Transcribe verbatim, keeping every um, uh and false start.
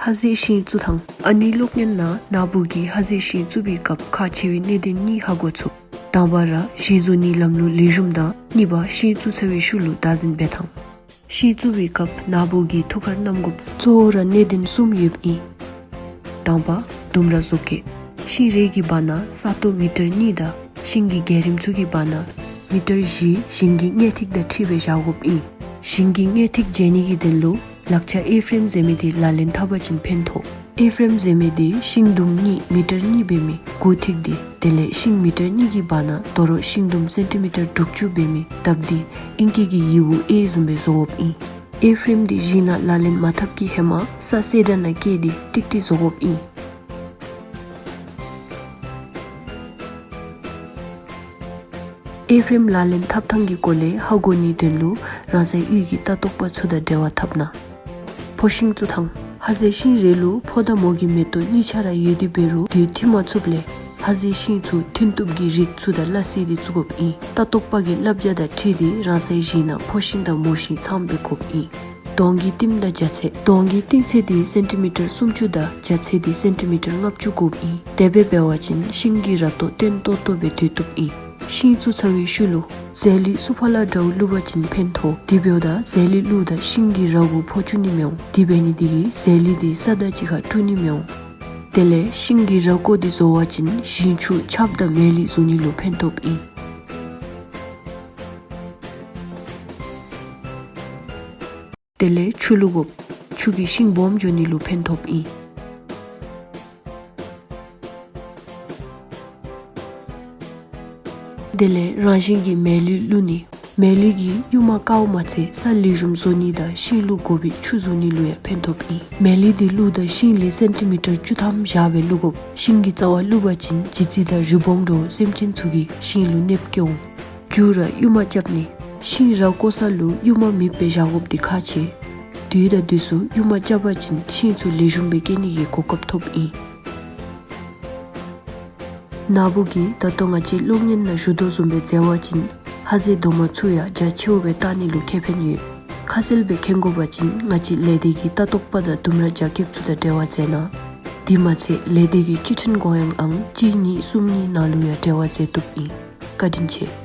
ཧ་ཟེ་ཤིང་བཙུགས་ཐངས། ཨ་ནི་གློག་བརྙན་ནང་ན་བུ་གིས་ཧ་ཟེ་ཤིང་བཙུགས་པའི་སྐབས་ཁག་ཆེ་བའི་གནད་དོན་གཉིས་ཧ་གོ་ཚུགས། དང་པ་ར་ཤིང་བཙུགས་ནིའི་ལམ་ལུགས་ལེགས་ཤོམ་དང་གཉིས་པ་ཤིང་བཙུགས་ཚར་བའི་ཤུལ་ལུ་བདག་འཛིན་འབད་ཐངས། ཤིང་བཙུགས་པའི་སྐབས་ན་བུ་གིས་ཐུགས་ཁར་བསྣམ་དགོཔ་གཙོ་བོ་ར་གནད་དོན་གསུམ་ཡོདཔ་ཨིན། དང་པ་ལྡུམ་ར་བཟོ་བཀོད། ཤིང་རེ་གི་བར་ན་ས་སྟོང་མི་ཊར་གཉིས་དང་ཤིང་གི་བརྒྱ་རིམ་ཚུ་གི་བར་ན་མི་ཊར་བཞི་ཤིང་གི་སྣེ་ཐིག་དང་འཁྲིལ་སྦེ་བཞག་དགོཔ་ཨིན། ཤིང་གི་སྣེ་ཐིག་འབྱེད་ནི་གི་དོན་ལུ་ལག་ཆ་ཨེ་ཕྲེམ་ཟེར་མི་འདི་ལག་ལེན་འཐབ་པ་ཅིན་ཕན་ཐོགས། ཨེ་ཕྲེམ་ཟེར་མི་འདི་ཤིང་དུམ་གཉིས་མི་ཊར་གཉིས་འབད་མི་དགུ་ཐིག་འདི་དེ་ལས་ཤིང་མི་ཊར་གཉིས་ཀྱི་བར་ན་དོ་རུང་ཤིང་དུམ་སེན་ཊི་མི་ཊར་དྲུག་ཅུ་འབད་མི་བཏབ་སྟེ་ཨིང་སྐད་ཀྱི་ཡི་གུ་ཨེ་བཟུམ་སྦེ་བཟོ་དགོཔ་ཨིན། ཨེ་ཕྲེམ་འདི་ཞིང་ནང་ལག་ལེན་མ་འཐབ་ཀྱི་ཧེ་མ་ས་གསེར་དྲ་ནང་བཀལ་ཏེ་ཀྲིག་ཀྲི་བཟོ་དགོཔ་ཨིན། ཨེ་ཕྲེམ་ལག་ལེན་འཐབ་ཐངས་ཀྱི་སྐོར་ལས་ཧ་གོ་ནིའི་དོན་ལུ་རང་སའི་གཡུས་ཀྱི་ལྟ་རྟོག་པ་ཚུ་དང་འབྲེལ་བ་འཐབ་གནང་། ཕོ་ཤིང་བཙུགས་ཐངས། ཧ་ཟེ་ཤིང་རེ་ལུ་ཕོ་དང་མོ་གི་མེ་ཏོག་གཉིས་ཆ་ར་ཡོད་དེ་འབད་རུང་དེ་འཐུ་མ་ཚུགསཔ་ལས་ཧ་ཟེ་ཤིང་ཚུ་ཐུན་གཏུབ་ཀྱི་རིགས་ཚུ་དང་སླ་བསྲེས་ཏེ་བཙུགས་དགོཔ་ཨིན། ལྟ་རྟོག་པ་གི་བསླབ་བྱ་དང་འཁྲིལ་ཏེ་རང་སའི་ཞིང་ནང་ཕོ་ཤིང་དང་མོ་ཤིང་ཚངམ་སྦེ་བཀོཔ་ཨིན། དོང་གི་བསྟིམ་དང་རྒྱ་ཚད། དོང་གི་བསྟིམ་ཚད་འདི་སེན་ཊི་མི་ཊར་སུམ་ཅུ་དང་རྒྱ་ཚད་འདི་སེན་ཊི་མི་ཊར་ལྔ་བཅུ་དགོཔ་ཨིན། དེ་སྦེ་འབད་བ་ཅིན་ཤིང་གི་ར་ཏོ་བརྟན་ཏོག་ཏོ་སྦེ་སྡོད་བཏུབ་ཨིན། ཤིང་བཙུགས་ཚར་བའི་ཤུལ་ལུ་ཟས་ལུད་སུ་ཕ་ལ་འདྲཝ་བླུག་པ་ཅིན་ཕན་ཐོགས། དེ་འབདཝ་ད་ཟས་ལུད་བླུགཝ་ད་ཤིང་གི་ར་གུ་ཕོ་བཅུག་ནི་མི་འོང་། དེ་འབད་ནི་དེ་གིས་ཟས་ལུད་འདི་ས་དང་གཅིག་ཁར་དཀྲུག་ནི་མི་འོང་། དེ་ལས་ཤིང་གི་ར་ཀོ་འདི་བཟོ་བ་ཅིན་ཞིང་ཆུ་ཆརཔ་དང་མེ་ལི་བཟོ་ནི་ལུ་ཕན་ཐོགསཔ་ཨིན། དེ་ལས་ཆུ་བླུག་དགོཔ། ཆུ་གིས་ཤིང་སྦོམ་འགྱོ་ནི་ལུ་ཕན་ཐོགསཔ་ཨིན། དེ་ལས་རང་བཞིན་གྱི་མེ་ལི་བླུག་ནི། མེ་ལི་གིས་གཡུར་མ་བཀགཔ་མ་ཚད་ས་ལེགས་ཤོམ་བཟོ་ནི་དང་ཤིང་བླུག་དགོ་པའི་ཆུ་བཟོ་ནི་ལུ་ཡང་ཕན་ཐོགསཔ་ཨིན། མེ་ལི་འདི་བླུགཝ་ད་ཤིང་ལས་སེན་ཊི་མི་ཊར་བཅུ་ཐམ་བཞག་སྦེ་བླུག་དགོཔ། ཤིང་གི་རྩ་བར་བླུག་པ་ཅིན་ལྗིད་ཚད་དང་རི་བོང་འདྲཝ་སེམས་ཅན་ཚུ་གིས་ཤིང་ལུ་གནོདཔ་བཀལ་འོང་། མཇུག་ར་གཡུར་མ་རྐྱབ་ནི། ཤིང་ར་བཀོག་ས་ལུ་གཡུར་མ་མེདཔ་སྦེ་བཞག་དགོཔ་འདི་ཁག་ཆེ། དུས་དང་དུས་སུ་གཡུར་མ་རྐྱབ་པ་ཅིན་ཤིང་ཚུ་ལེགས་ཤོམ་སྦེ་སྐྱེ་ནི་གི་གོ་སྐབས་ཐོབ་ཨིན། ན་བུ་གིས་ད་ལྟོ་ང་བཅས་གློག་བརྙན་ནང་ཞུ་དོ་བཟུམ་སྦེ་མཛད་པ་ཅིན་ཧ་ཟེ་རྡོག་མ་ཚུ་ཡང་རྒྱ་ཆེཝ་སྦེ་བཏགས་ནི་ལུ་ཁེ་ཕན་ཡོད། ཁ་གསལ་སྦེ་མཁྱེན་དགོ་པ་ཅིན་ང་བཅས་ལས་སྡེ་གི་ལྟ་རྟོག་པ་དང་ལྡུམ་ར་རྒྱ་ཁྱབ་ཚུ་དང་འབྲེལ་བ་མཛད་གནང་། དེ་མ་ཚད་ལས་སྡེ་གི་སྤྱི་མཐུན་གུ་ཡངས་ཨང་གཅིག་གཉིས་གསུམ་གཉིས་ནང་ལུ་ཡང་འབྲེལ་བ་མཛད་བཏུབ་ཨིན། བཀའ་དྲིན་ཆེ།